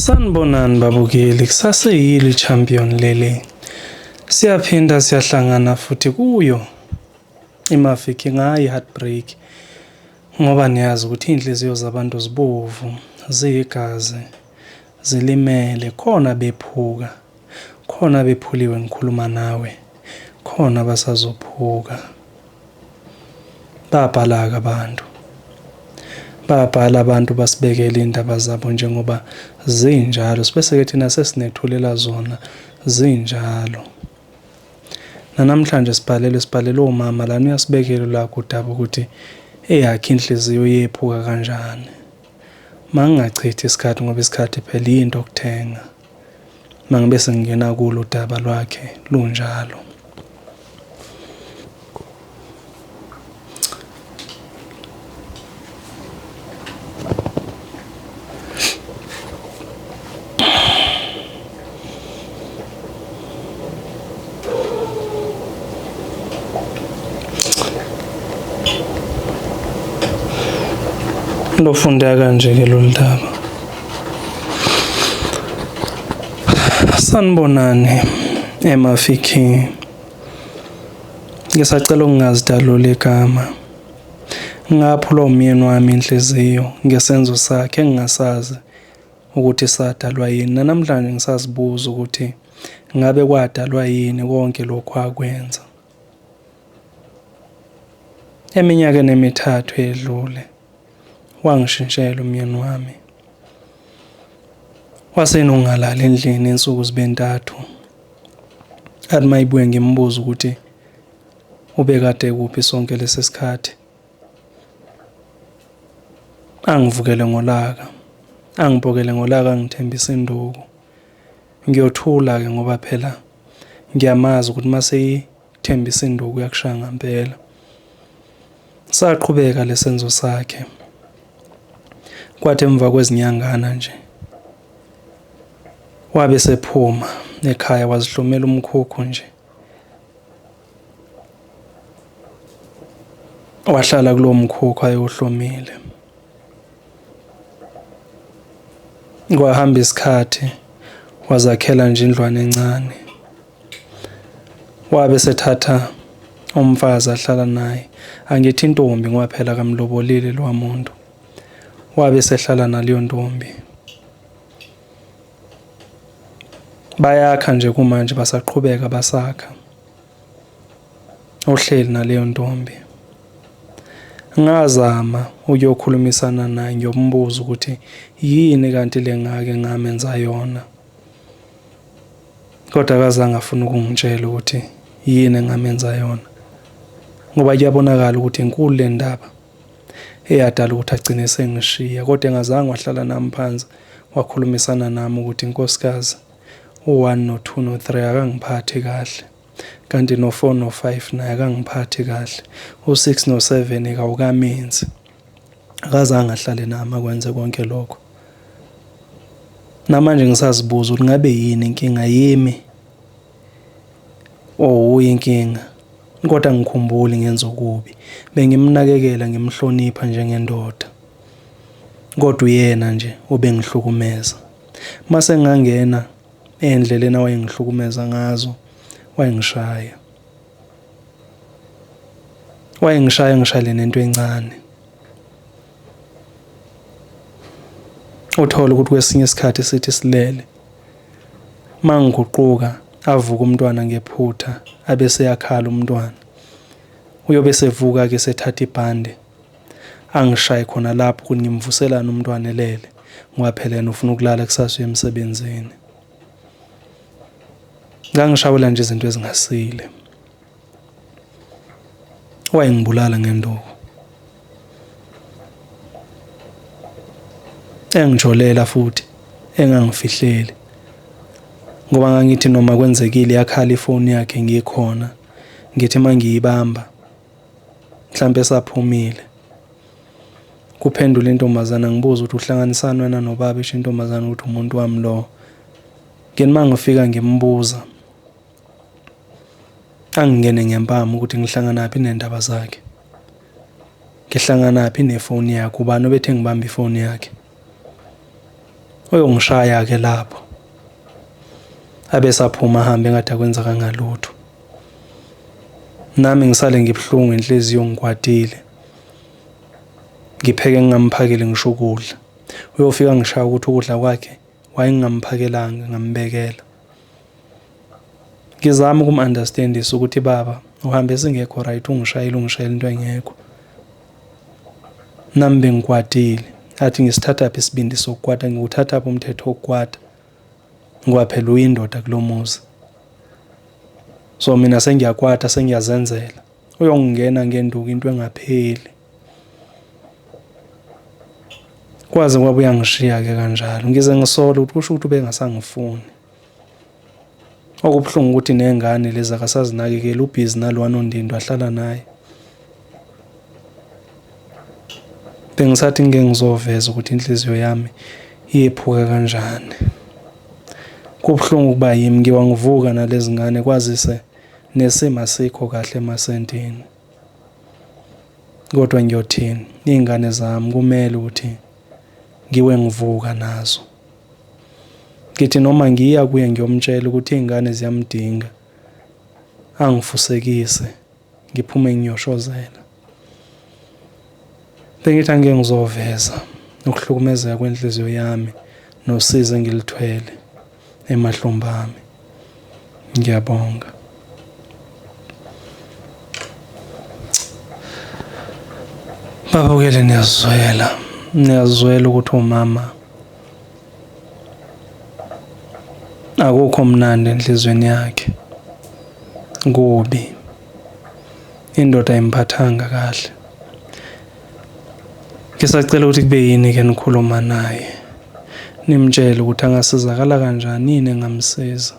Sanibonani babukeli, kusaseyilo i-champion leli. Siyaphinda siyahlangana futhi kuyo iMafiki ngayi heartbreak ngoba niyazi ukuthi iy'nhliziyo zabantu zibovu, ziyigazi, zilimele, khona bephuka, khona bephuliwe ngikhuluma nawe, khona basazophuka. Babhala-ke abantu. Babhala abantu basibekela iy'ndaba zabo njengoba zinjalo. Sibese-ke thina sesinethulela zona zinjalo. Nanamhlanje sibhalelwe sibhalelwe umama lana uyasibekela ulakho udaba ukuthi eyakhe inhliziyo yephuka kanjani. Mangingachithi isikhathi ngoba isikhathi phela yinto okuthenga. Mangibe sengingena kulo udaba lwakhe lunjalo. Lofundeka kanje ke lolu daba. Sanibonani eMafikeng. Ngisacela ukungazidaluli igama. Ngaphulwa umyeni wami inhliziyo ngesenzo sakhe engingasazi ukuthi sadalwa yini. Nanamhlanje ngisazibuza ukuthi ngabe kwadalwa yini konke lokhu akwenza. Eminyakeni emithathu edlule wangishintshela umyeni wami. Wasenongalali endlini insuku zibe ntathu. Athi mayibuye ngimbuza ukuthi ubekade kuphi sonke lesi sikhathi. Angivukele ngolaka, angibhokele ngolaka angithembise induku. Ngiyothula-ke ngoba phela ngiyamazi ukuthi uma seyithembisa induku uyakushaya ngampela. Saqhubeka lesenzo sakhe. Kwathi emva kwezinyangana nje wabe sephuma ekhaya wazihlomela umkhukhu nje. Wahlala kulowo mkhukhu ayewuhlomile. Kwahamba isikhathi wazakhela nje indlwana encane. Wabe esethatha umfazi ahlala naye. Angithi intombi ngoba phela akamlobolile lowa muntu. Wabe esehlala naleyo ntombi. Bayakha nje kumanje basaqhubeka basakha. Uhleli naleyo ntombi. Ngazama ukuyokhulumisana naye ngiyombuza ukuthi yini kanti le ngake ngamenza yona. Kodwa akazange afune ukungitshela ukuthi yini engamenza yona. Ngoba kuyabonakala ukuthi inkulu le ndaba eyadala ukuthi agcine esengishiya kodwa engazange wahlala nami phansi wakhulumisana nami ukuthi nkosikazi u-1 no-2 no-3 akangiphathi kahle kanti no-4 no-5 naye akangiphathi kahle u-6 no-7 kawukamenzi akazange ahlale nami akwenze konke lokho. Namanje ngisazibuza ukuthi ngabe yini inkinga yimi or wuye inkinga kodwa angikhumbuli ngenza okubi. Bengimnakekela ngimhlonipha njengendoda kodwa uyena nje obengihlukumeza. Mase ngangena ey'ndleleni awayengihlukumeza ngazo wayengishaya. Wayengishaya engishayele nento encane. Uthole ukuthi kwesinye isikhathi sithi silele mangiguquka avuke umntwana ngephutha abese eyakhala umntwana. Uyobe esevuka-ke esethatha ibhande angishaye khona lapho ukuthi ngimvuselani umntwana elele ngoba phela yena ufuna ukulala kusasa uye emsebenzini. Ngangishawela nje izinto ezingasile. Wayengibulala ngenduku. Engijolela futhi engangifihleli. Ngoba ngangithi noma kwenzekile yakhala ifoni yakhe ngikhona. Ngithi mangiyibamba mhlampe esaphumile. Kuphendula intombazana ngibuza ukuthi uhlanganisani wena nobaba isho intombazana ukuthi umuntu wami lo. Ngeni mangifika ngimbuza angingene ngempama ukuthi ngihlanganaphi nendaba zakhe. Ngihlanganaphi nefoni yakhe ubani obethe ngibambe ifoni yakhe. Uyongishaya-ke lapho. Abesaphuma ahambe engathi akwenzakanga lutho. Nami ngisale ngibuhlungu inhliziyo ngikwatile. Ngipheke ngingamphakeli ngisho ukudla. Uyofika ngishaya ukuthi ukudla kwakhe wayengingamphakelanga ngambekela. Ngizama ukum-understandisa ukuthi baba uhambe singekho right ungishayile ungishayela into engekho. Nami bengikwatile. Athi ngisithathaphi isibindi sokukwata ngiwuthathaphi umthetho wokukwata ngoba phela uyindoda kulo muzi. So mina sengiyakwata sengiyazenzela. Uyongena ngenduku into engapheli. Kwaze kwaba uyangishiya-ke kanjalo. Ngize ngisole ukuthi kusho ukuthi ubengasangifuni. Okubuhlungu ukuthi ney'ngane lezi akasazinakekeli ubhizi nalowa nondindwa ahlala naye. Bengisathi ngike ngizoveza ukuthi inhliziyo yami iyephuka kanjani. Kubuhlungu ukuba yimi ngiwa ngivuka nalezi ngane kwazise nesimo asikho kahle emasentini. Kodwa ngiyothini? Iy'ngane zami kumele ukuthi ngiwe ngivuka nazo. Ngithi noma ngiya kuye ngiyomtshela ukuthi iy'ngane ziyamdinga, angifusekise ngiphume ngiyoshozela. Bengithi angike ngizoveza ukuhlukumezeka kwenhliziyo yami nosizi engilithwele emahlombe ami. Ngiyabonga. Babukele niyazwela, niyazwela ukuthi umama akukho mnandi enhlizweni yakhe. Kubi. Indoda ayimphathanga kahle. Ngisacela ukuthi kube yini ke nikhuluma naye. Nimtshele ukuthi angasizakala kanjani yini engamsiza.